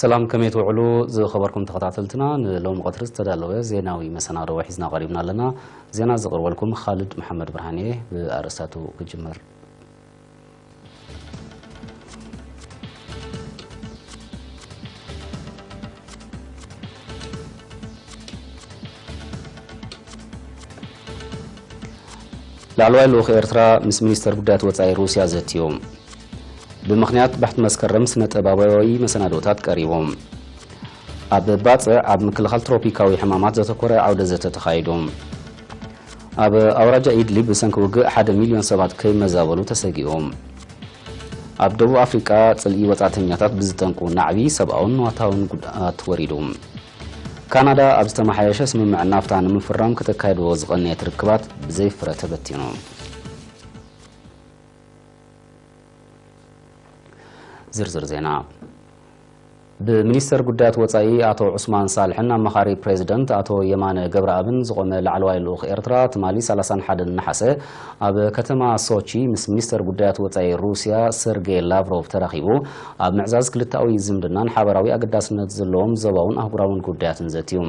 ሰላም፣ ከመይ ትውዕሉ ዝኸበርኩም ተኸታተልትና? ንሎሚ ቀትሪ ዝተዳለወ ዜናዊ መሰናድኦ ሒዝና ቀሪብና ኣለና። ዜና ዘቕርበልኩም ኻልድ መሓመድ ብርሃን እየ። ብኣርእስታቱ ክጅምር። ላዕለዋይ ልኡኽ ኤርትራ ምስ ሚኒስተር ጉዳያት ወጻኢ ሩስያ ዘትዩ። ብምኽንያት ባሕቲ መስከረም ስነ ጥበባዊ መሰናዶታት ቀሪቡ። ኣብ ባጽዕ ኣብ ምክልኻል ትሮፒካዊ ሕማማት ዘተኮረ ዓውደ ዘተ ተኻይዱ። ኣብ ኣውራጃ ኢድሊብ ብሰንኪ ውግእ ሓደ ሚልዮን ሰባት ከይመዛበሉ ተሰጊኡ። ኣብ ደቡብ ኣፍሪቃ ጽልኢ ወጻእተኛታት ብዝጠንቁ ናዕቢ ሰብኣውን ንዋታውን ጉድኣት ወሪዱ። ካናዳ ኣብ ዝተመሓየሸ ስምምዕ ናፍታ ንምፍራም ከተካይዶ ዝቐነየት ርክባት ብዘይ ፍረ ተበቲኑ። ዝርዝር ዜና። ብሚኒስተር ጉዳያት ወጻኢ ኣቶ ዑስማን ሳልሕን ኣማኻሪ ፕሬዚደንት ኣቶ የማነ ገብረኣብን ዝቖመ ላዕለዋይ ልኡኽ ኤርትራ ትማሊ ሰላሳን ሓደን ነሓሰ ኣብ ከተማ ሶቺ ምስ ሚኒስተር ጉዳያት ወጻኢ ሩስያ ሰርጌይ ላቭሮቭ ተራኺቡ ኣብ ምዕዛዝ ክልተኣዊ ዝምድናን ሓበራዊ ኣገዳስነት ዘለዎም ዞባውን ኣህጉራውን ጉዳያትን ዘትዩ።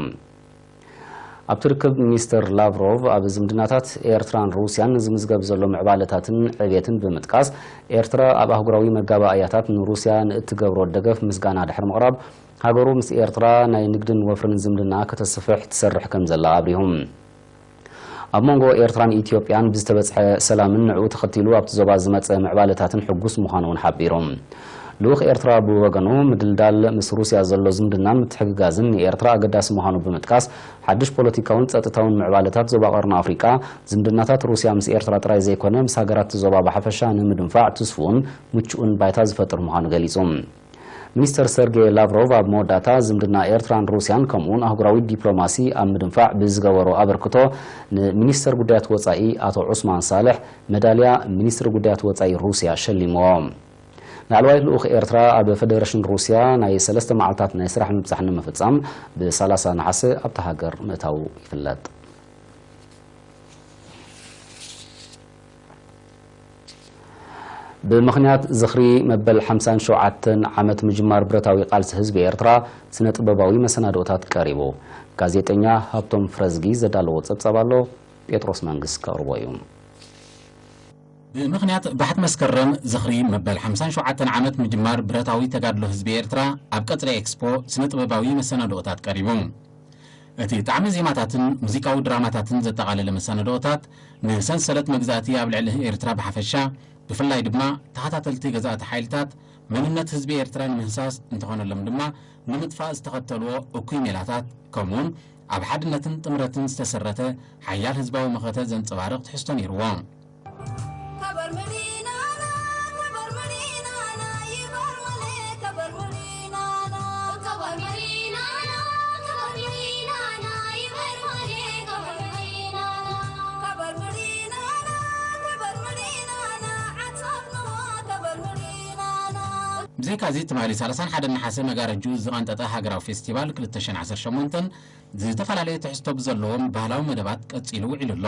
ኣብቲ ርክብ ሚኒስተር ላቭሮቭ ኣብ ዝምድናታት ኤርትራን ሩስያን ዝምዝገብ ዘሎ ምዕባለታትን ዕብየትን ብምጥቃስ፣ ኤርትራ ኣብ ኣህጉራዊ መጋባእያታት ንሩስያ ንእትገብሮ ደገፍ ምስጋና ድሕሪ ምቕራብ፣ ሃገሩ ምስ ኤርትራ ናይ ንግድን ወፍርን ዝምድና ከተስፍሕ ትሰርሕ ከም ዘላ ኣብሪሁ። ኣብ መንጎ ኤርትራን ኢትዮጵያን ብዝተበጽሐ ሰላምን ንዕኡ ተኸቲሉ ኣብቲ ዞባ ዝመጸ ምዕባለታትን ሕጉስ ምዃኑ እውን ሓቢሩ። ልኡኽ ኤርትራ ብወገኑ፣ ምድልዳል ምስ ሩስያ ዘሎ ዝምድናን ምትሕግጋዝን ንኤርትራ ኣገዳሲ ምዃኑ ብምጥቃስ፣ ሓድሽ ፖለቲካውን ጸጥታውን ምዕባለታት ዞባ ቀርኒ ኣፍሪቃ፣ ዝምድናታት ሩስያ ምስ ኤርትራ ጥራይ ዘይኮነ፣ ምስ ሃገራት ዞባ ብሓፈሻ ንምድንፋዕ ትስፉውን ምቹእን ባይታ ዝፈጥር ምዃኑ ገሊጹ። ሚኒስተር ሰርጌይ ላቭሮቭ ኣብ መወዳእታ፣ ዝምድና ኤርትራን ሩስያን ከምኡውን ኣህጉራዊ ዲፕሎማሲ ኣብ ምድንፋዕ ብዝገበሮ ኣበርክቶ፣ ንሚኒስተር ጉዳያት ወጻኢ ኣቶ ዑስማን ሳልሕ መዳልያ ሚኒስትሪ ጉዳያት ወጻኢ ሩስያ ሸሊምዎ። ላዕለዋይ ልኡኽ ኤርትራ ኣብ ፈደረሽን ሩስያ ናይ ሰለስተ መዓልታት ናይ ስራሕ ምብጻሕ ንምፍጻም ብ30 ነሓሰ ኣብታ ሃገር ምእታዉ ይፍለጥ። ብምኽንያት ዝኽሪ መበል ሓምሳን ሸውዓተን ዓመት ምጅማር ብረታዊ ቃልሲ ህዝቢ ኤርትራ፣ ስነ ጥበባዊ መሰናድኦታት ቀሪቡ። ጋዜጠኛ ሃብቶም ፍረዝጊ ዘዳለዎ ጸብጻብ ኣሎ፣ ጴጥሮስ መንግስ ከቕርቦ እዩ። ብምኽንያት ባሕቲ መስከረም ዝኽሪ መበል ሓምሳን ሸውዓተን ዓመት ምጅማር ብረታዊ ተጋድሎ ህዝቢ ኤርትራ፣ ኣብ ቀጽሪ ኤክስፖ ስነ ጥበባዊ መሰናድኦታት ቀሪቡ። እቲ ጣዕመ ዜማታትን ሙዚቃዊ ድራማታትን ዘጠቓለለ መሰናድኦታት፣ ንሰንሰለት መግዛእቲ ኣብ ልዕሊ ኤርትራ ብሓፈሻ፣ ብፍላይ ድማ ተኸታተልቲ ገዛእቲ ሓይልታት መንነት ህዝቢ ኤርትራ ንምህሳስ እንተኾነሎም ድማ ንምጥፋእ ዝተኸተልዎ እኩይ ሜላታት፣ ከምኡውን ኣብ ሓድነትን ጥምረትን ዝተሰረተ ሓያል ህዝባዊ መኸተ ዘንጸባርቕ ትሕዝቶ ነይርዎ። ብዘይካዚ፣ ትማሊ ሰላሳን ሓደን ነሓሰ መጋረጅኡ ዝቐንጠጠ ሃገራዊ ፌስቲቫል ክልተ ሽሕን ዓሰርተ ሸሞንተን፣ ዝተፈላለየ ትሕዝቶ ብዘለዎም ባህላዊ መደባት ቀጺሉ ውዒሉ ኣሎ።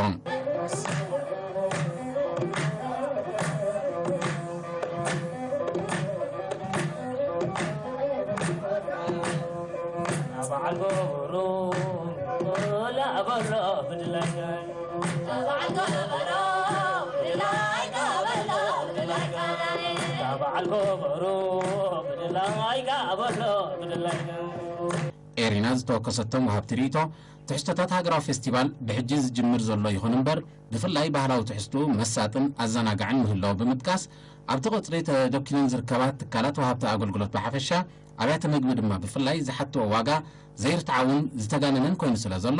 ኤሪና ዝተወከሰቶም ወሃብቲ ርእይቶ፣ ትሕዝቶታት ሃገራዊ ፌስቲቫል ብሕጂ ዝጅምር ዘሎ ይኹን እምበር፣ ብፍላይ ባህላዊ ትሕዝትኡ መሳጥን ኣዘናጋዕን ምህላዉ ብምጥቃስ፣ ኣብቲ ቁጽሪ ተደኪነን ዝርከባ ትካላት ወሃብቲ ኣገልግሎት ብሓፈሻ፣ ኣብያተ መግቢ ድማ ብፍላይ ዝሓትዎ ዋጋ ዘይርትዓውን ዝተጋነነን ኮይኑ ስለ ዘሎ፣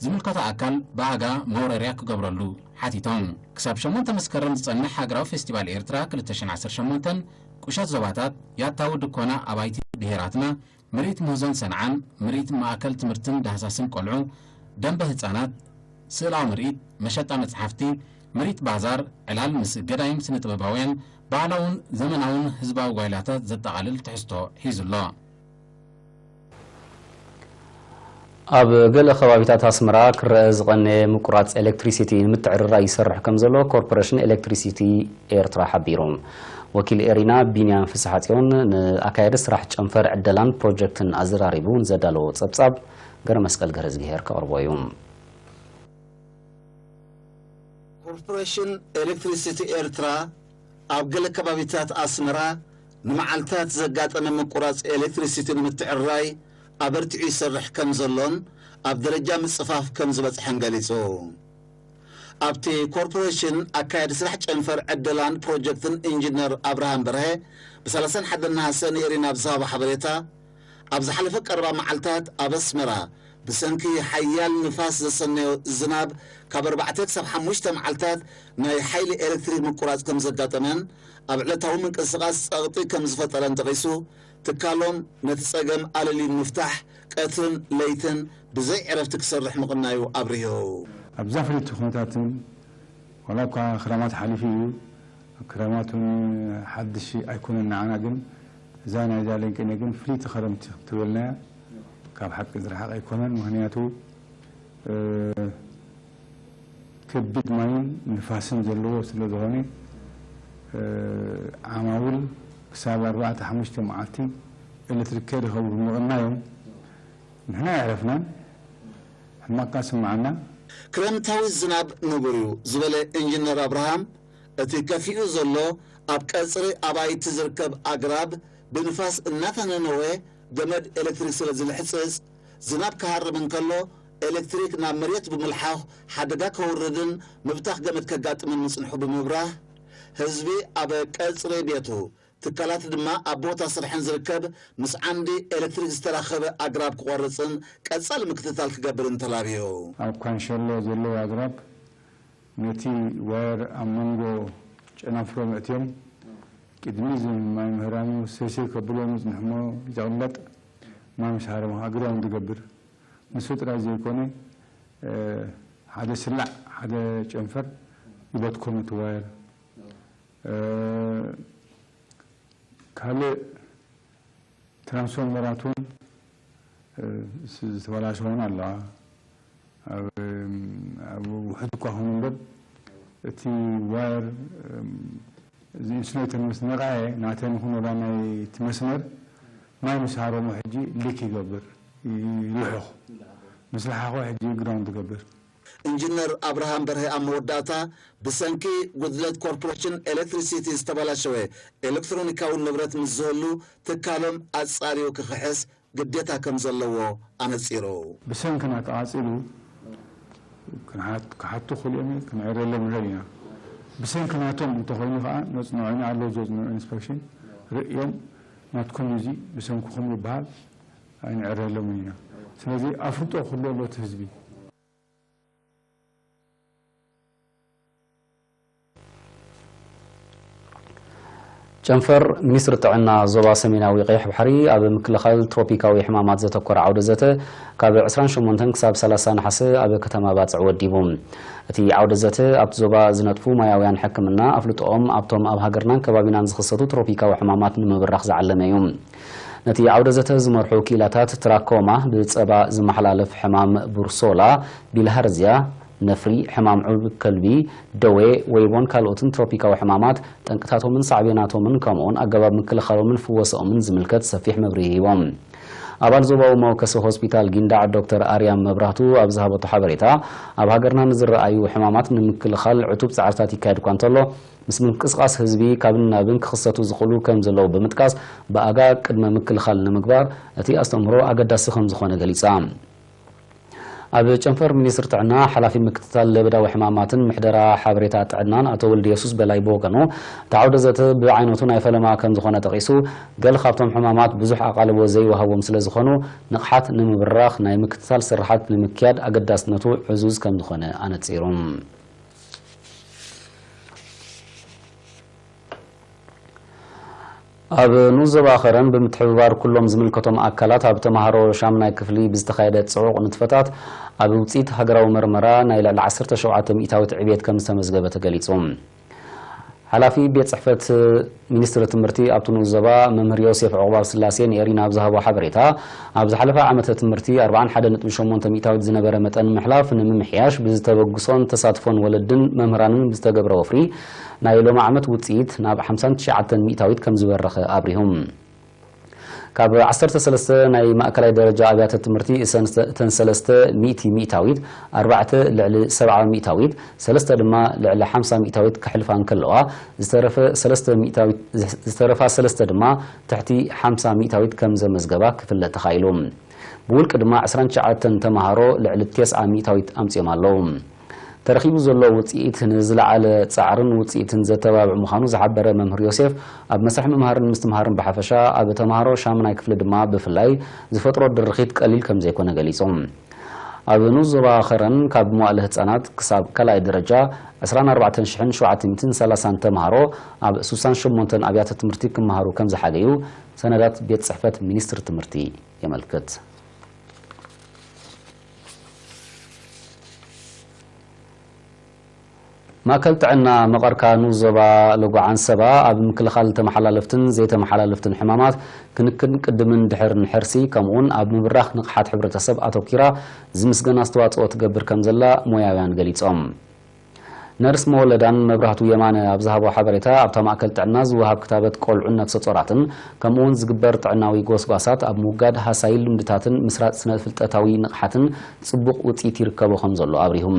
ዝምልከቶ ኣካል ብኣጋ መውረርያ ክገብረሉ ሓቲቶም። ክሳብ ሸሞንተ መስከረም ዝጸንሕ ሃገራዊ ፌስቲቫል ኤርትራ ክልተ ሽሕን ዓሰርተ ሸሞንተን፣ ቁሸት ዞባታት፣ ያታዊ ድኮና ኣባይቲ ብሄራትና፣ ምርኢት ምህዞን ሰንዓን፣ ምርኢት ማእከል ትምህርትን ዳህሳስን ቆልዑ፣ ደንበ ህጻናት፣ ስእላዊ ምርኢት፣ መሸጣ መጽሓፍቲ፣ ምርኢት ባዛር፣ ዕላል ምስ ገዳይም ስነ ጥበባውያን፣ ባህላውን ዘመናውን ህዝባዊ ጓይላታት ዘጠቓልል ትሕዝቶ ሒዙ ኣሎ። ኣብ ገለ ከባቢታት ኣስመራ ክረአ ዝቐነየ ምቁራጽ ኤሌክትሪሲቲ ንምትዕርራይ ይሰርሕ ከም ዘሎ ኮርፖሬሽን ኤሌክትሪሲቲ ኤርትራ ሓቢሩ። ወኪል ኤሪና ቢንያም ፍስሓጽዮን ንኣካየዲ ስራሕ ጨንፈር ዕደላን ፕሮጀክትን ኣዘራሪቡ ንዘዳለዎ ጸብጻብ ገረ መስቀል ገረዝግሄር ከቕርቦ እዩ። ኮርፖሬሽን ኤሌክትሪሲቲ ኤርትራ ኣብ ገለ ከባቢታት ኣስመራ ንመዓልታት ዘጋጠመ ምቁራጽ ኤሌክትሪሲቲ ንምትዕርራይ ኣበርቲዑ ይሰርሕ ከም ዘሎን ኣብ ደረጃ ምጽፋፍ ከም ዝበጽሐን ገሊጹ። ኣብቲ ኮርፖሬሽን ኣካያዲ ስራሕ ጨንፈር ዕደላን ፕሮጀክትን ኢንጂነር ኣብርሃም በርሀ ብ31 ነሓሰ ንኤሪና ኣብ ዝሃቦ ሓበሬታ፣ ኣብ ዝሓለፈ ቀረባ መዓልታት ኣብ ኣስመራ ብሰንኪ ሓያል ንፋስ ዘሰነዮ ዝናብ ካብ ኣርባዕተ ክሳብ ሓሙሽተ መዓልታት ናይ ሓይሊ ኤሌክትሪክ ምቁራጽ ከም ዘጋጠመን ኣብ ዕለታዊ ምንቅስቓስ ጸቕጢ ከም ዝፈጠረን ጠቒሱ፣ ትካሎም ነቲ ጸገም ኣለልዩ ንምፍታሕ ቀትርን ለይትን ብዘይ ዕረፍቲ ክሰርሕ ምቕናዩ ኣብሪሁ። ኣብዛ ፍልይቲ ኩነታትን ዋላ እኳ ክረማት ሓሊፉ እዩ፣ ክረማት እውን ሓድሽ ኣይኮነን ንዓና፣ ግን እዛ ናይዛ ለንቅነ ግን ፍልይቲ ክረምቲ ክትበልናያ ካብ ሓቂ ዝረሓቐ ኣይኮነን። ምኽንያቱ፣ እ፣ ከቢድ ማይን ንፋስን ዘለዎ ስለ ዝኾነ፣ እ፣ ዓማውል ክሳብ ኣርባዕተ ሓሙሽተ መዓልቲ ኤሌክትሪክ ከይረኸቡ ብምቕናዮም ንሕና ኣየዕረፍናን። ሕማቕካ ስምዓና። ክረምታዊ ዝናብ ንቡር እዩ ዝበለ ኢንጂነር ኣብርሃም፣ እቲ ከፊኡ ዘሎ ኣብ ቀጽሪ ኣባይቲ ዝርከብ ኣግራብ ብንፋስ እናተነነወ ገመድ ኤሌክትሪክ ስለ ዝልሕጽጽ፣ ዝናብ ክሃርም እንከሎ ኤሌክትሪክ ናብ መሬት ብምልሓኽ ሓደጋ ከውርድን ምብታኽ ገመድ ከጋጥምን ምጽንሑ ብምብራህ፣ ህዝቢ ኣብ ቀጽሪ ቤቱ፣ ትካላት ድማ ኣብ ቦታ ስርሐን ዝርከብ ምስ ዓንዲ ኤሌክትሪክ ዝተራኸበ ኣግራብ ክቖርጽን ቀጻሊ ምክትታል ክገብርን ተላብዩ። ኣብ ካንሸሎ ዘለዉ ኣግራብ ነቲ ዋየር ኣብ መንጎ ጨናፍሮ መእትዮም፣ ቅድሚ እዚ ማይ ምህራሙ ሰይሰይ ከብሎ ምጽንሕሞ ይቕለጥ፣ ማይ ምስ ሃረሙ ከዓ ግራውንድ ይገብር። ንሱ ጥራይ ዘይኮነ፣ እ፣ ሓደ ስላዕ፣ ሓደ ጨንፈር ይበትኮ ነቲ ዋየር። እ፣ ካልእ ትራንስፎርመራት እውን፣ እ፣ ስ-፣ ዝተበላሸ እውን ኣለዋ። ኣብ፣ ኣብ ውሑድ እኳ ኹን እምበር፣ እቲ ዋየር፣ እም፣ እዚ ኢንሱሌተር ምስ ነቕዐ፣ ናተን ይኹን ወላ ናይ እቲ መስመር ማይ ምስ ሃረሞ ሕጂ ሊክ ይገብር፣ ይ-፣ ይልሕኹ። ምስ ለሓኹ ሕጂ ግራውንድ ይገብር። ኢንጂነር ኣብርሃም በርሀ ኣብ መወዳእታ፣ ብሰንኪ ጉድለት ኮርፖሬሽን ኤሌክትሪሲቲ ዝተበላሸወ ኤሌክትሮኒካዊ ንብረት ምስ ዝህሉ፣ ትካሎም ኣጻርዩ ክኽሕስ ግዴታ ከም ዘለዎ ኣነጺሩ። ብሰንክና ተቓጺሉ ክንሓት-፣ ክሓቱ ክኽእሉ እዮም፣ ክንዕረሎም ንኽእል ኢና። ብሰንኪ ናቶም እንተኾይኑ ከኣ ነጽንዖ ኢና፣ ኣለዉ ዘጽንዑ ኢንስፔክሽን ርእዮም፣ ናትኩም እዩ እዚ፣ ብሰንክኹም ይበሃል፣ ኣይንዕረሎምን ኢና። ስለዚ ኣፍልጦ ክህሉ ኣሎ እቲ ህዝቢ። ጨንፈር ሚኒስትሪ ጥዕና ዞባ ሰሜናዊ ቀይሕ ባሕሪ ኣብ ምክልኻል ትሮፒካዊ ሕማማት ዘተኮረ ዓውደ ዘተ ካብ ዕስራን ሸሞንተን ክሳብ ሰላሳ ነሓሰ ኣብ ከተማ ባጽዕ ወዲቡ። እቲ ዓውደ ዘተ ኣብቲ ዞባ ዝነጥፉ ሞያውያን ሕክምና ኣፍልጦኦም ኣብቶም ኣብ ሃገርናን ከባቢናን ዝኽሰቱ ትሮፒካዊ ሕማማት ንምብራኽ ዝዓለመ እዩ። ነቲ ዓውደ ዘተ ዝመርሑ ክኢላታት ትራኮማ፣ ብጸባ ዝመሓላለፍ ሕማም ብሩሶላ፣ ቢልሃርዝያ፣ ነፍሪ፣ ሕማም ዑብ ከልቢ፣ ደዌ፣ ወይቦን ካልኦትን ትሮፒካዊ ሕማማት ጠንቅታቶምን ሳዕቤናቶምን ከምኡውን ኣገባብ ምክልኻሎምን ፍወስኦምን ዝምልከት ሰፊሕ መብርሂ ሂቦም። ኣባል ዞባዊ መወከሲ ሆስፒታል ጊንዳዕ ዶክተር ኣርያም መብራህቱ ኣብ ዝሃበቶ ሓበሬታ፣ ኣብ ሃገርና ንዝረኣዩ ሕማማት ንምክልኻል ዕቱብ ጻዕርታት ይካየድ እኳ እንተሎ፣ ምስ ምንቅስቓስ ህዝቢ ካብን ናብን ክኽሰቱ ዝኽእሉ ከም ዘለዉ ብምጥቃስ፣ ብኣጋ ቅድመ ምክልኻል ንምግባር እቲ ኣስተምህሮ ኣገዳሲ ከም ዝኾነ ገሊጻ። ኣብ ጨንፈር ሚኒስትሪ ጥዕና ሓላፊ ምክትታል ለበዳዊ ሕማማትን ምሕደራ ሓበሬታ ጥዕናን ኣቶ ወልደየሱስ በላይ ብወገኑ፣ እቲ ዓውደ ዘተ ብዓይነቱ ናይ ፈለማ ከም ዝኾነ ጠቒሱ፣ ገለ ካብቶም ሕማማት ብዙሕ ኣቓልቦ ዘይወሃቦም ስለ ዝኾኑ፣ ንቕሓት ንምብራኽ ናይ ምክትታል ስርሓት ንምክያድ ኣገዳስነቱ ዕዙዝ ከም ዝኾነ ኣነጺሩ። ኣብ ንኡስ ዞባ ኸረን ብምትሕብባር ኩሎም ዝምልከቶም ኣካላት ኣብ ተምሃሮ ሻምናይ ክፍሊ ብዝተኻየደ ጽዑቕ ንጥፈታት ኣብ ውጽኢት ሃገራዊ መርመራ ናይ ልዕሊ ዓሰርተ ሸውዓተ ሚእታዊት ዕብየት ከም ዝተመዝገበ ተገሊጹ። ሓላፊ ቤት ጽሕፈት ሚኒስትሪ ትምህርቲ ኣብቲ ንኡስ ዞባ መምህር ዮሴፍ ዑቕባብ ስላሴ ንኤሪና ኣብ ዝሃቦ ሓበሬታ፣ ኣብ ዝሓለፈ ዓመተ ትምህርቲ ኣርብዓን ሓደን ነጥቢ ሸሞንተ ሚእታዊት ዝነበረ መጠን ምሕላፍ ንምምሕያሽ ብዝተበግሶን ተሳትፎን ወለድን መምህራንን ብዝተገብረ ወፍሪ ናይ ሎሚ ዓመት ውጽኢት ናብ ሓምሳን ትሽዓተን ሚእታዊት ከም ዝበረኸ ኣብሪሁም። ካብ ዓሰርተ ሰለስተ ናይ ማእከላይ ደረጃ ኣብያተ ትምህርቲ እሰን-፣ እተን ሰለስተ ሚእቲ ሚእታዊት፣ ኣርባዕተ ልዕሊ ሰብዓ ሚእታዊት፣ ሰለስተ ድማ ልዕሊ ሓምሳ ሚእታዊት ክሕልፋ እንከለዋ፣ ዝተረፈ ሰለስተ ሚእታዊት፣ ዝተረፋ ሰለስተ ድማ ትሕቲ ሓምሳ ሚእታዊት ከም ዘመዝገባ ክፍለጥ ተኻኢሉ። ብውልቂ ድማ ዕስራን ትሽዓተን ተምሃሮ ልዕሊ ተስዓ ሚእታዊት ኣምጺኦም ኣለዉ። ተረኺቡ ዘሎ ውጽኢት ንዝለዓለ ጻዕርን ውጽኢትን ዘተባብዕ ምዃኑ ዝሓበረ መምህር ዮሴፍ፣ ኣብ መስርሕ ምምሃርን ምስትምሃርን ብሓፈሻ፣ ኣብ ተምሃሮ ሻምናይ ክፍሊ ድማ ብፍላይ ዝፈጥሮ ድርኺት ቀሊል ከም ዘይኮነ ገሊጹ። ኣብ ንኡስ ዞባ ኸረን ካብ መዋእለ ህጻናት ክሳብ ካልኣይ ደረጃ ዕስራን ኣርባዕተን ሽሕን ሸውዓተ ሚእትን ሰላሳን ተምሃሮ ኣብ ስሳን ሸሞንተን ኣብያተ ትምህርቲ ክመሃሩ ከም ዝሓገዩ ሰነዳት ቤት ጽሕፈት ሚኒስትሪ ትምህርቲ የመልክት። ማእከል ጥዕና መቐርካ ንኡስ ዞባ ሎጎ ዓንሰባ ኣብ ምክልኻል ተመሓላለፍትን ዘይተመሓላለፍትን ሕማማት ክንክን ቅድምን ድሕርን ሕርሲ ከምኡውን ኣብ ምብራኽ ንቕሓት ሕብረተሰብ ኣተኲራ ዝምስገን ኣስተዋጽኦ ትገብር ከም ዘላ ሞያውያን ገሊጾም። ነርስ መወለዳን መብራህቱ የማነ ኣብ ዝሃቦ ሓበሬታ፣ ኣብታ ማእከል ጥዕና ዝወሃብ ክታበት ቆልዑን ነፍሰ ጾራትን ከምኡውን ዝግበር ጥዕናዊ ጎስጓሳት ኣብ ምውጋድ ሃሳይል ልምድታትን ምስራጽ ስነ ፍልጠታዊ ንቕሓትን ጽቡቕ ውጽኢት ይርከቦ ከም ዘሎ ኣብሪሁም።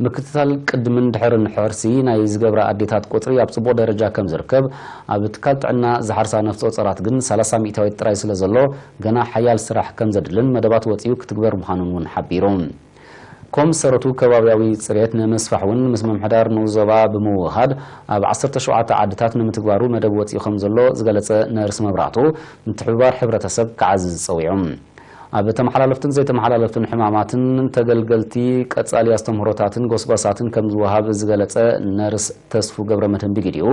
ምክትታል ቅድምን ድሕርን ሕርሲ ናይ ዝገብራ ኣዴታት ቁጽሪ ኣብ ጽቡቕ ደረጃ ከም ዝርከብ፣ ኣብ ትካል ጥዕና ዝሓርሳ ነፍሰ ጾራት ግን ሰላሳ ሚእታዊት ጥራይ ስለ ዘሎ፣ ገና ሓያል ስራሕ ከም ዘድልን መደባት ወጺኡ ክትግበር ምዃኑን እውን ሓቢሩ። ኮም ሰረቱ ከባብያዊ ጽሬት ንምስፋሕ እውን ምስ ምምሕዳር ንኡስ ዞባ ብምውህሃድ ኣብ ዓሰርተ ሸውዓተ ዓድታት ንምትግባሩ መደብ ወጺኡ ከም ዘሎ ዝገለጸ ነርስ መብራህቱ፣ ምትሕብባር ሕብረተሰብ ክዓዝዝ ጸዊዑ። ኣብ ተመሓላለፍትን ዘይተመሓላለፍትን ሕማማትን ተገልገልቲ ቀጻሊ ኣስተምህሮታትን ጎስጓሳትን ከም ዝወሃብ ዝገለጸ ነርስ ተስፉ ገብረመድህን ብግዲኡ፣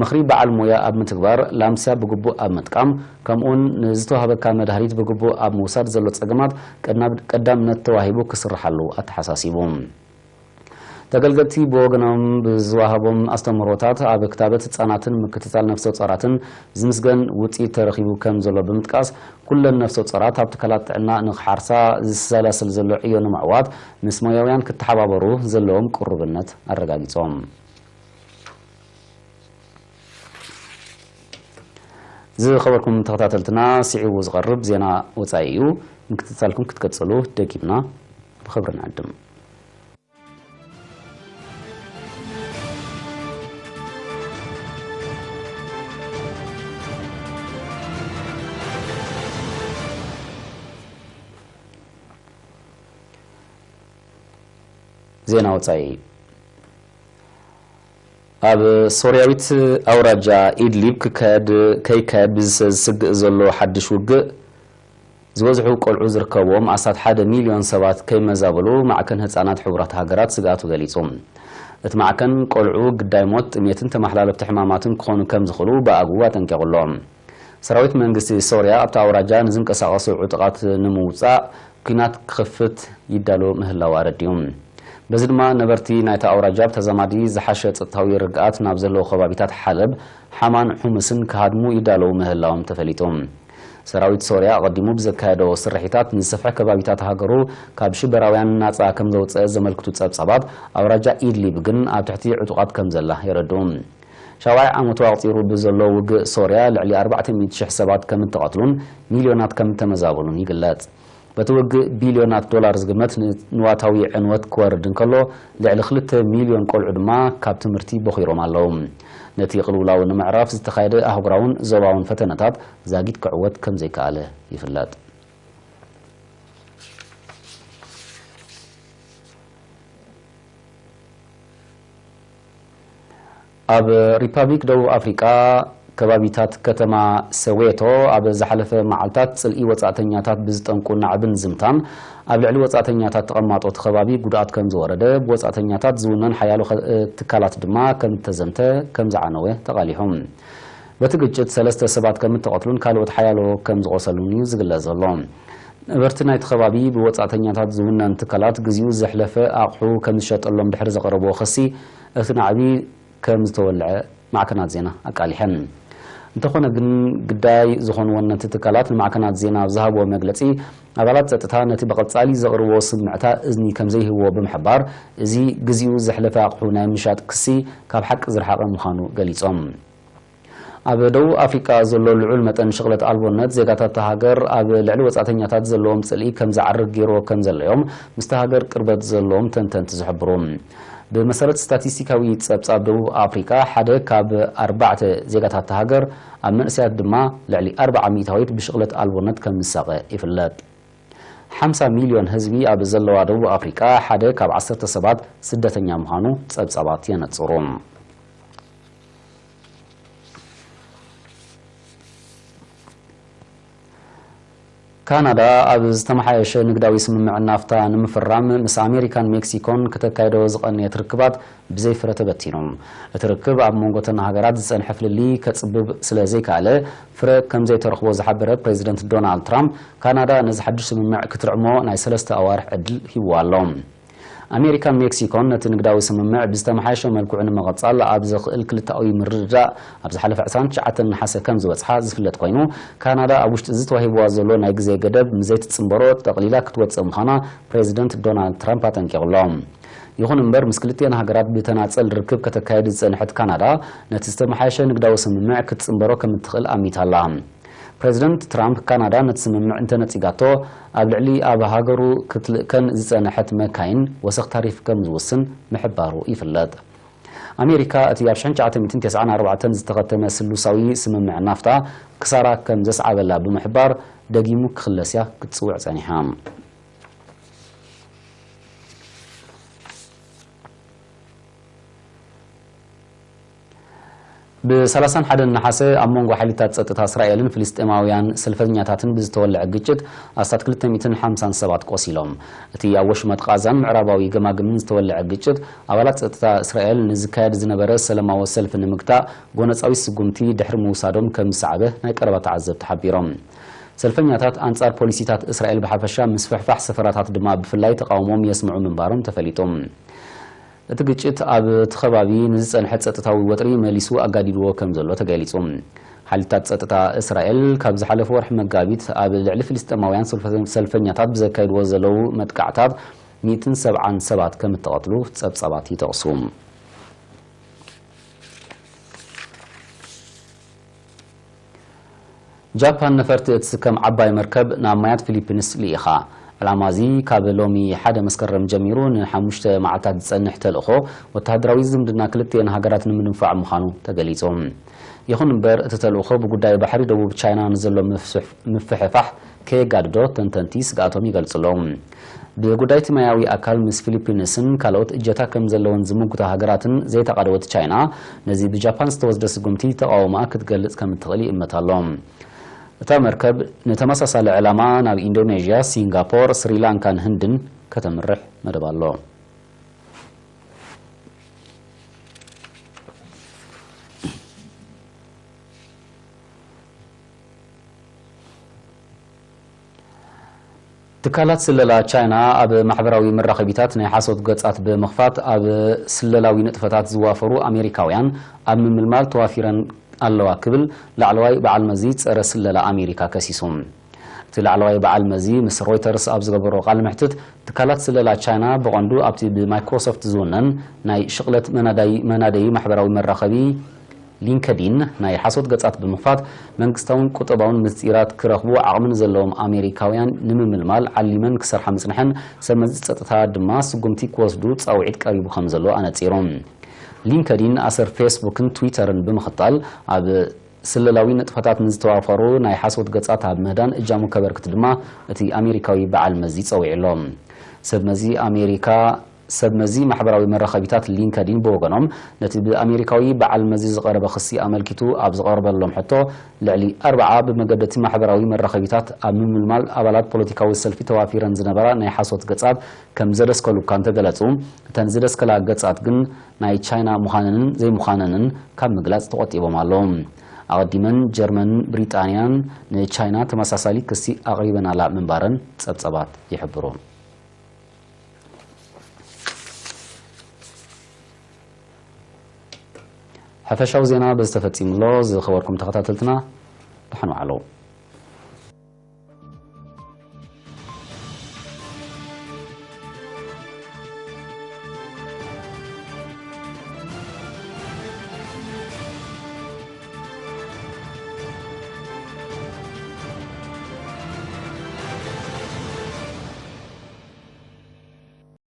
ምኽሪ በዓል ሞያ ኣብ ምትግባር፣ ላምስያ ብግቡእ ኣብ ምጥቃም፣ ከምኡውን ንዝተዋህበካ መድሃኒት ብግቡእ ኣብ ምውሳድ ዘሎ ጸገማት ቀዳም-፣ ቀዳምነት ተዋሂቡ ክስርሓሉ ኣተሓሳሲቡ። ተገልገልቲ ብወገኖም ብዝወሃቦም ኣስተምህሮታት ኣብ ክታበት ህጻናትን ምክትታል ነፍሰ ጾራትን ዝምስገን ውጽኢት ተረኺቡ ከም ዘሎ ብምጥቃስ፣ ኩለን ነፍሰ ጾራት ኣብ ትካላት ጥዕና ንኽሓርሳ ዝሰላሰል ዘሎ ዕዮ ንምዕዋት ምስ ሞያውያን ክተሓባበሩ ዘለዎም ቅሩብነት ኣረጋጊጾም። ዝኸበርኩም ተኸታተልትና፣ ስዒቡ ዝቐርብ ዜና ወጻኢ እዩ። ምክትታልኩም ክትቀጽሉ ደጊምና ብኽብሪ ንዕድም። ዜና ወጻኢ። ኣብ ሶርያዊት ኣውራጃ ኢድሊብ ክካየድ፣ ከይካየድ ብዝሰ-፣ ዝስግእ ዘሎ ሓድሽ ውግእ፣ ዝበዝሑ ቆልዑ ዝርከብዎም ኣስታት ሓደ ሚልዮን ሰባት ከይመዛበሉ ማዕከን ህጻናት ሕቡራት ሃገራት ስግኣቱ ገሊጹ። እቲ ማዕከን፣ ቆልዑ ግዳይ ሞት፣ ጥሜትን ተመሓላለፍቲ ሕማማትን ክኾኑ ከም ዝኽእሉ ብኣግኡ ኣጠንቂቑ ኣሎ። ሰራዊት መንግስቲ ሶርያ ኣብታ ኣውራጃ ንዝንቀሳቐሱ ዕጡቓት ንምውጻእ ኲናት ክኸፍት ይዳሎ ምህላው ኣረዲኡ። በዚ ድማ ነበርቲ ናይታ ኣውራጃ ብተዛማዲ ዝሓሸ ጸጥታዊ ርግኣት ናብ ዘለዎ ከባቢታት ሓለብ፣ ሓማን ሑምስን ክሃድሙ ይዳለዉ ምህላዎም ተፈሊጡ። ሰራዊት ሶርያ ኣቐዲሙ ብዘካየዶ ስርሒታት ንዝሰፍሐ ከባቢታት ሃገሩ ካብ ሽበራውያን ናጻ ከም ዘውጽአ ዘመልክቱ ጸብጻባት፣ ኣውራጃ ኢድሊብ ግን ኣብ ትሕቲ ዕጡቓት ከም ዘላ የረድኡ። ሻብዓይ ዓመቱ ኣቑጺሩ ብዘሎ ውግእ ሶርያ ልዕሊ ኣርባዕተ ሚእቲ ሽሕ ሰባት ከም እተቐትሉን ሚልዮናት ከም እተመዛበሉን ይግለጽ። በቲ ውግእ ቢልዮናት ዶላር ዝግመት ን-፣ ንዋታዊ ዕንወት ክወርድ እንከሎ፣ ልዕሊ ክልተ ሚልዮን ቆልዑ ድማ ካብ ትምህርቲ ቦኺሮም ኣለዉ። ነቲ ቅልውላው ንምዕራፍ ዝተኻየደ ኣህጉራውን ዞባውን ፈተነታት ዛጊት ክዕወት ከም ዘይከኣለ ይፍለጥ። ኣብ ሪፓብሊክ ደቡብ ኣፍሪቃ፣ ከባቢታት ከተማ ሰዌቶ ኣብ ዝሓለፈ መዓልታት ጽልኢ ወጻእተኛታት ብዝጠንቁ ናዕብን ዝምታን፣ ኣብ ልዕሊ ወጻእተኛታት ተቐማጦ እቲ ከባቢ ጉድኣት ከም ዝወረደ፣ ብወጻእተኛታት ዝውነን ሓያሎ ኸ-፣ ትካላት ድማ ከም እተዘምተ ከም ዝዓነወ ተቓሊሑ። በቲ ግጭት ሰለስተ ሰባት ከም እተቐትሉን ካልኦት ሓያሎ ከም ዝቖሰሉን እዩ ዝግለጽ ዘሎ። ነበርቲ ናይቲ ከባቢ ብወጻእተኛታት ዝውነን ትካላት ግዚኡ ዘሕለፈ ኣቕሑ ከም ዝሸጠሎም ድሕሪ ዘቕረብዎ ክሲ፣ እቲ ናዕቢ ከም ዝተወልዐ ማዕከናት ዜና ኣቃሊሐን። እንተኾነ ግን፣ ግዳይ ዝኾኑ ወነንቲ ትካላት ንማዕከናት ዜና ኣብ ዝሃብዎ መግለጺ፣ ኣባላት ጸጥታ ነቲ ብቐጻሊ ዘቕርብዎ ስምዕታ እዝኒ ከም ዘይህብዎ ብምሕባር፣ እዚ ግዜኡ ዘሕለፈ ኣቕሑ ናይ ምሻጥ ክሲ ካብ ሓቂ ዝረሓቐ ምዃኑ ገሊጾም። ኣብ ደቡብ ኣፍሪቃ ዘሎ ልዑል መጠን ሽቕለት ኣልቦነት፣ ዜጋታት እታ ሃገር ኣብ ልዕሊ ወጻእተኛታት ዘለዎም ጽልኢ ከም ዝዓርግ ገይርዎ ከም ዘሎ እዮም ምስታ ሃገር ቅርበት ዘለዎም ተንተንቲ ዝሕብሩ። ብመሰረት ስታቲስቲካዊ ጸብጻብ ደቡብ ኣፍሪቃ፣ ሓደ ካብ ኣርባዕተ ዜጋታት እታ ሃገር፣ ኣብ መንእሰያት ድማ ልዕሊ ኣርብዓ ሚእታዊት ብሽቕለት ኣልቦነት ከም ዝሳቐ ይፍለጥ። ሓምሳ ሚልዮን ህዝቢ ኣብ ዘለዋ ደቡብ ኣፍሪቃ፣ ሓደ ካብ ዓሰርተ ሰባት ስደተኛ ምዃኑ ጸብጻባት የነጽሩ። ካናዳ ኣብ ዝተመሓየሸ ንግዳዊ ስምምዕ ናፍታ ንምፍራም ምስ ኣሜሪካን ሜክሲኮን ከተካይዶ ዝቐነየት ርክባት ብዘይ ፍረ ተበቲኑ። እቲ ርክብ ኣብ መንጎ እተን ሃገራት ዝጸንሐ ፍልልይ ከጽብብ ስለ ዘይከኣለ፣ ፍረ ከም ዘይተረኽቦ ዝሓበረ ፕሬዚደንት ዶናልድ ትራምፕ፣ ካናዳ ነዚ ሓድሽ ስምምዕ ክትርዕሞ ናይ ሰለስተ ኣዋርሕ ዕድል ሂብዋ ኣሎ። ኣሜሪካን ሜክሲኮን ነቲ ንግዳዊ ስምምዕ ብዝተመሓየሸ መልክዑ ንምቕጻል ኣብ ዘኽእል ክልተኣዊ ምርድዳእ ኣብ ዝሓለፈ ዕስራን ትሽዓተን ነሓሰ ከም ዝበጽሓ ዝፍለጥ ኮይኑ፣ ካናዳ ኣብ ውሽጢ እዚ ተዋሂብዋ ዘሎ ናይ ግዜ ገደብ ምዘይትጽንበሮ ጠቕሊላ ክትወጽእ ምዃና ፕሬዚደንት ዶናልድ ትራምፕ ኣጠንቂቑ ኣሎ። ይኹን እምበር፣ ምስ ክልቲኤን ሃገራት ብተናጸል ርክብ ከተካየድ ዝጸንሐት ካናዳ፣ ነቲ ዝተመሓየሸ ንግዳዊ ስምምዕ ክትጽንበሮ ከም እትኽእል ኣሚታ ኣላ። ፕሬዚደንት ትራምፕ፣ ካናዳ ነቲ ስምምዕ እንተነጺጋቶ፣ ኣብ ልዕሊ ኣብ ሃገሩ ክትልእከን ዝጸንሐት መካይን ወሰኽ ታሪፍ ከም ዝውስን ምሕባሩ ይፍለጥ። ኣሜሪካ፣ እቲ ኣብ ሽሕን ትሽዓተ ሚእትን ተስዓን ኣርባዕተን ዝተኸተመ ስሉሳዊ ስምምዕ ናፍታ ክሳራ ከም ዘስዓበላ ብምሕባር፣ ደጊሙ ክኽለስያ ክትጽውዕ ጸኒሓ። ብ ሰላሳን ሓደን ነሓሰ ኣብ መንጎ ሓይልታት ጸጥታ እስራኤልን ፍልስጤማውያን ሰልፈኛታትን ብዝተወልዐ ግጭት ኣስታት ክልተ ሚእትን ሓምሳን ሰባት ቆሲሎም። እቲ ኣብ ወሽመጥ ቃዛን ምዕራባዊ ገማግምን ዝተወልዐ ግጭት፣ ኣባላት ጸጥታ እስራኤል ንዝካየድ ዝነበረ ሰላማዊ ሰልፊ ንምግታእ ጎነጻዊ ስጉምቲ ድሕሪ ምውሳዶም ከም ዝሰዓበ ናይ ቀረባ ተዓዘብቲ ሓቢሮም። ሰልፈኛታት ኣንጻር ፖሊሲታት እስራኤል ብሓፈሻ፣ ምስፍሕፋሕ ሰፈራታት ድማ ብፍላይ ተቓውሞም የስምዑ ምንባሮም ተፈሊጡ። እቲ ግጭት ኣብቲ ከባቢ ንዝጸንሐ ጸጥታዊ ወጥሪ መሊሱ ኣጋዲድዎ ከም ዘሎ ተገሊጹ። ሓይልታት ጸጥታ እስራኤል ካብ ዝሓለፈ ወርሒ መጋቢት ኣብ ልዕሊ ፍልስጤማውያን ሰልፈ-፣ ሰልፈኛታት ብዘካይድዎ ዘለዉ መጥቃዕታት ሚእትን ሰብዓን ሰባት ከም እተቐትሉ ጸብጻባት ይጠቕሱ። ጃፓን ነፈርቲ እትስከም ዓባይ መርከብ ናብ ማያት ፊሊፒንስ ልኢኻ። ዕላማ እዚ ካብ ሎሚ ሓደ መስከረም ጀሚሩ ንሓሙሽተ መዓልታት ዝጸንሕ ተልእኾ ወተሃደራዊ ዝምድና ክልቲኤን ሃገራት ንምድንፋዕ ምዃኑ ተገሊጹ። ይኹን እምበር፣ እቲ ተልእኾ ብጉዳይ ባሕሪ ደቡብ ቻይና ንዘሎ ምፍስሕ-፣ ምፍሕፋሕ ከየጋድዶ ተንተንቲ ስግኣቶም ይገልጹ ኣለዉ። ብጉዳይ እቲ ማያዊ ኣካል ምስ ፊሊፒንስን ካልኦት እጀታ ከም ዘለወን ዝምጉታ ሃገራትን ዘይተቓደወት ቻይና፣ ነዚ ብጃፓን ዝተወስደ ስጉምቲ ተቓውሞኣ ክትገልጽ ከም እትኽእል ይእመት ኣሎ። እታ መርከብ ንተመሳሳሊ ዕላማ ናብ ኢንዶኔዥያ፣ ሲንጋፖር፣ ስሪላንካን ህንድን ከተምርሕ መደብ ኣሎ። ትካላት ስለላ ቻይና ኣብ ማሕበራዊ መራኸቢታት ናይ ሓሶት ገጻት ብምኽፋት ኣብ ስለላዊ ንጥፈታት ዝዋፈሩ ኣሜሪካውያን ኣብ ምምልማል ተዋፊረን ኣለዋ ክብል ላዕለዋይ በዓል መዚ ጸረ ስለላ ኣሜሪካ ከሲሱ። እቲ ላዕለዋይ በዓል መዚ ምስ ሮይተርስ ኣብ ዝገበሮ ቃለ መሕትት፣ ትካላት ስለላ ቻይና ብቐንዱ ኣብቲ ብማይክሮሶፍት ዝውነን ናይ ሽቕለት መናዳይ-፣ መናደዪ ማሕበራዊ መራኸቢ ሊንከዲን ናይ ሓሶት ገጻት ብምኽፋት፣ መንግስታውን ቁጠባውን ምስጢራት ክረኽቡ ዓቕሚ ንዘለዎም ኣሜሪካውያን ንምምልማል ዓሊመን ክሰርሓ ምጽንሐን ሰብ መዚ ጸጥታ ድማ ስጉምቲ ክወስዱ ጻውዒት ቀሪቡ ከም ዘሎ ኣነጺሩ። ሊንከዲን ኣሰር ፌስቡክን ትዊተርን ብምኽታል፣ ኣብ ስለላዊ ንጥፈታት ንዝተዋፈሩ ናይ ሓሶት ገጻት ኣብ ምህዳን እጃሙ ከበርክት ድማ እቲ ኣሜሪካዊ በዓል መዚ ጸዊዑ ኣሎ። ሰብ መዚ ኣሜሪካ፣ ሰብ መዚ ማሕበራዊ መራኸቢታት ሊንከዲን ብወገኖም፣ ነቲ ብኣሜሪካዊ በዓል መዚ ዝቐረበ ክሲ ኣመልኪቱ ኣብ ዝቐረበሎም ሕቶ፣ ልዕሊ ኣርብዓ ብመገዲ እቲ ማሕበራዊ መራኸቢታት ኣብ ምምልማል ኣባላት ፖለቲካዊ ሰልፊ ተዋፊረን ዝነበራ ናይ ሓሶት ገጻት ከም ዘደስከሉ እኳ እንተገለጹ፣ እተን ዝደስከላ ገጻት ግን ናይ ቻይና ምዃነንን ዘይምዃነንን ካብ ምግላጽ ተቖጢቦም ኣለዉ። ኣቐዲመን ጀርመንን ብሪጣንያን ንቻይና ተመሳሳሊ ክሲ ኣቕሪበናላ ምንባረን ጸብጸባት ይሕብሩ። ሓፈሻዊ ዜና በዚ ተፈጺሙ ኣሎ። ዝኸበርኩም ተኸታተልትና፣ ደሓን ዋዕሉ።